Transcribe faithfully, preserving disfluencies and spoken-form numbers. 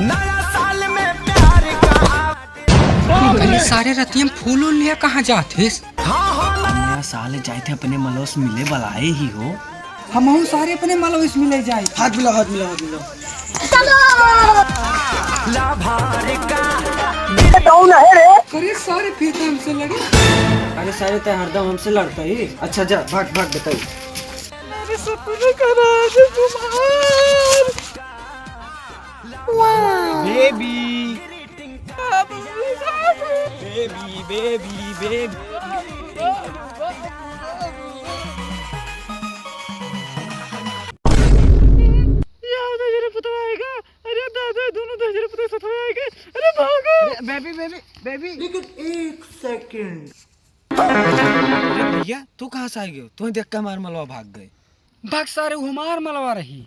नया साल में प्यार का। अरे सारे रतियम फूल उल लिया कहाँ जात हिस? नया साल जाए थे अपने मलवा से मिले, बलाए ही हो। हमहू सारे अपने मलवा से मिले जाए। हाथ मिलाओ, हाथ मिलाओ, हाथ मिलाओ। करे सारे फिर तो हमसे लड़ी। अरे सारे, तै हरदम हमसे लड़ता ही। अच्छा जा, भाग भाग, बताई। मेरे सपने का राजकुमार। बेबी। बेबी, बेबी, बेबी। ये आओ, दहिजरे पुतवा आएगा। अरे दादा, दोनों दहिजरे पुतवा साथ में आएगा। अरे भागो। अरे बेबी, बेबी, बेबी। लेकिन एक सेकंड। अरे भैया, तू कहाँ से आ गयो? तुम्हें देख के हमार मलवा भाग गए। भाग सारे, वो हमार मलवा रही।